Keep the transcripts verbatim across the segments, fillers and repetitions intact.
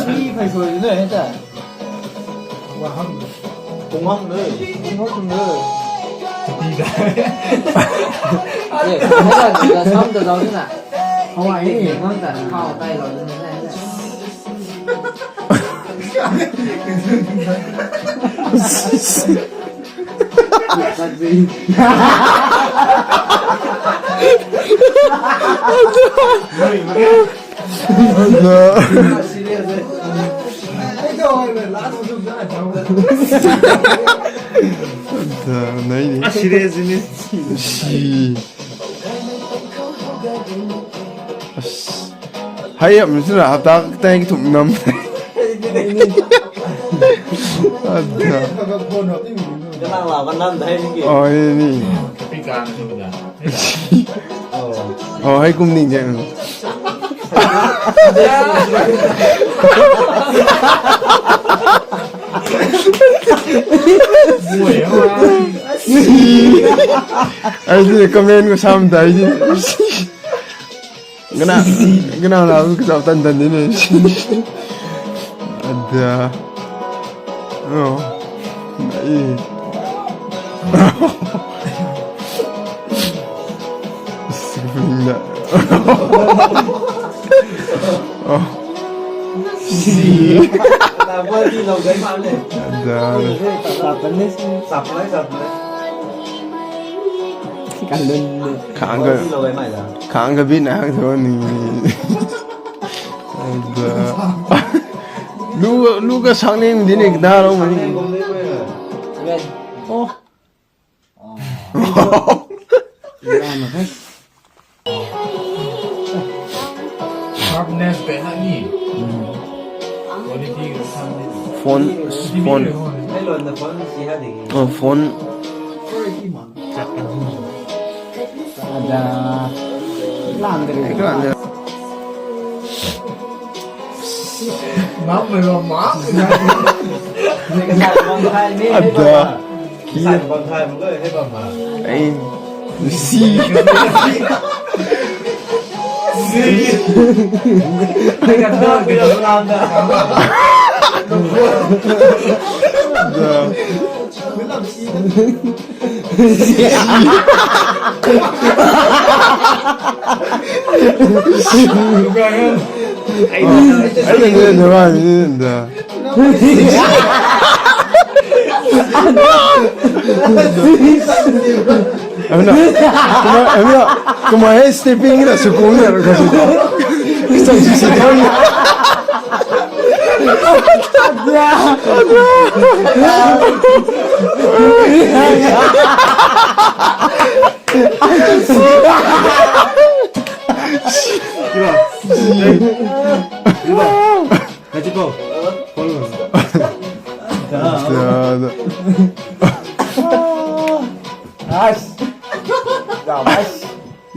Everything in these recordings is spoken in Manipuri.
ꯃꯤ ꯐꯩꯁꯣꯏꯗꯨꯅ ꯍꯦꯛꯇ ꯋꯥꯍꯪ ꯈꯨꯡꯒꯪꯅꯦ꯫ ꯈꯨꯡꯒꯪꯅꯦ꯫ ꯑꯦ, ꯈꯨꯡꯒꯪꯗ ꯁꯝꯗ ꯂꯧꯗꯅ꯫ ꯍꯋꯥꯏꯅꯦ꯫ ꯈꯨꯡꯒꯪꯗ ꯈꯥꯎ ꯇꯥꯏ ꯂꯧꯗꯅ꯫ ꯅꯩꯅꯤ꯫ ꯁꯤ꯫ ꯑꯁ꯫ ꯍꯩ ꯑꯃꯁꯤꯅ ꯍꯞꯇꯥ ꯈꯛꯇꯪ ꯊꯨꯝ ꯅꯝ꯫ ꯑꯗ꯫ ꯀꯅꯥ ꯂꯥꯛꯄ ꯅꯝꯗ ꯍꯥꯏꯅꯤꯡꯒꯦ? ꯑꯣ, ꯑꯩꯅꯤ꯫ ꯑꯣ꯫ ꯑꯣ, ꯍꯩ ꯀꯨꯝꯅꯤꯡꯁꯦ꯫ ꯑꯩꯗꯤ comment ꯒ ꯁꯥꯝꯗ ꯑꯩꯗꯤ꯫ ꯀꯅꯥ, ꯀꯅꯥ ꯂꯥꯛꯑꯁꯨ ꯀꯩꯁꯨ ꯇꯟ ꯇꯟꯗꯦꯅꯦ꯫ ꯑꯗ꯫ ꯑꯣ꯫ ꯑꯩ꯫ ꯑꯁ, ꯀꯞꯅꯤꯡꯗ꯫ ꯑꯣ꯫ ꯁꯤ꯫ ꯕꯣꯜꯗꯤ ꯂꯧꯗꯣꯏ ꯃꯥꯜꯂꯦ꯫ ꯑꯗ꯫ ꯆꯥꯄꯜꯅꯦ ꯁꯤ꯫ ꯆꯥꯄꯜ ꯍꯥꯏ ꯆꯥꯄꯜ ꯍꯥꯏ꯫ ꯀꯥꯟꯗꯟꯅꯦ꯫ ꯈꯥꯡꯒ-, ꯕꯣꯜꯗꯤ ꯂꯧꯗꯣꯏ ꯃꯥꯜꯂꯦ꯫ ꯈꯥꯡꯒꯕꯤ ꯅꯍꯥꯛ ꯊꯣꯛꯑꯅꯤ꯫ ꯑꯗ꯫ ꯂꯨꯒ, ꯂꯨꯒ ꯁꯥꯡꯂꯦꯡꯗꯤꯅꯦ ꯗꯥꯔꯣ ꯃꯅꯤ꯫ ꯑꯣ꯫ ꯁꯥꯔꯞꯅꯦꯁ ꯕꯦꯅꯥꯅꯤ꯫ Quality phone, phone. ꯑꯩ ꯂꯣꯟꯗ ꯐꯣꯟ ꯁꯤ ꯍꯥꯏꯗꯤ꯫ ꯑꯣ, ꯐꯣꯟ꯫ ꯑꯗ ꯂꯥꯟꯗ꯭ꯔꯦ꯫ ꯑꯗ꯫ ꯑꯩ꯫ ꯁꯤ꯫ ꯑꯩꯅ ꯅꯣꯏ ꯅꯨꯡꯉꯥꯏꯕꯤꯗ꯫ ꯑꯗꯨꯅ, ꯑꯗꯨꯅ, ꯑꯗꯨꯅ ꯀꯃꯥꯏꯅ ꯁ꯭ꯇꯦꯄꯤꯡꯒꯤꯗ ꯁꯨꯀꯣꯡꯅꯔꯣ ꯈꯜꯂꯤꯗꯣ? ꯏꯆꯝ ꯆꯝꯁꯤ ꯈꯪꯉꯤ꯫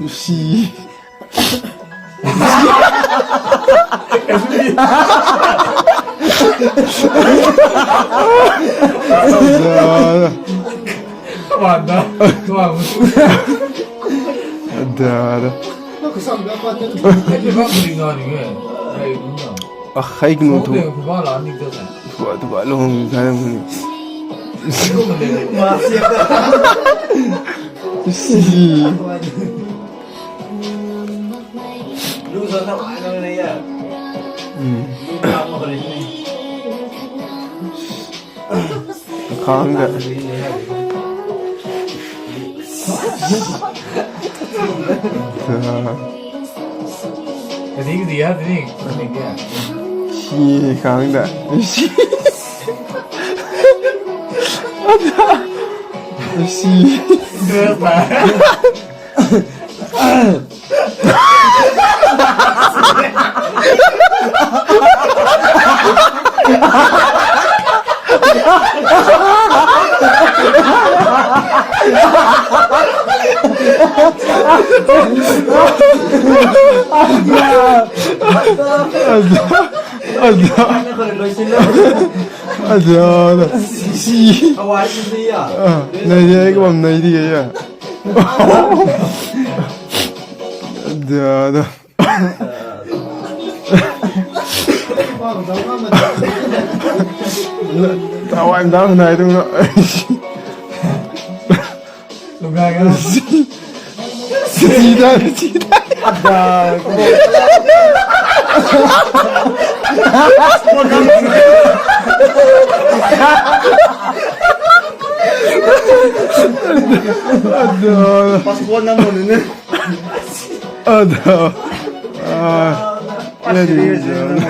ꯁꯤ꯫ ꯑꯗ꯫ ꯑ, ꯍꯩꯒꯅꯨ ꯊꯨ꯫ ꯊꯨꯕ, ꯊꯨꯕ ꯂꯣꯡ ꯍꯥꯏꯔꯝꯒꯅꯤ꯫ ꯁꯤ꯫ ꯎꯝ꯫ ꯈꯥꯡꯗ꯫ ꯁꯤ ꯈꯥꯡꯗ꯫ ꯁꯤ꯫ ꯑꯗ, ꯑꯗ, ꯑꯗ, ꯁꯤ꯫ ꯑ, ꯅꯩꯔꯦ, ꯑꯩꯒ ꯅꯩꯔꯤꯌꯦ꯫ ꯑꯗ, ꯑꯗ꯫ ꯊꯋꯥꯏ ꯑꯃ ꯇꯥꯕ ꯅꯥꯏꯗꯧꯅ꯫ ꯁꯤꯗ, ꯁꯤꯗ꯫ ꯑꯗ꯫ Passport ꯅꯝꯃꯨꯅꯤꯅꯦ꯫ ꯑꯗ꯫ ꯑꯥ꯫ ꯑꯁ, ꯌꯥꯅꯤ꯫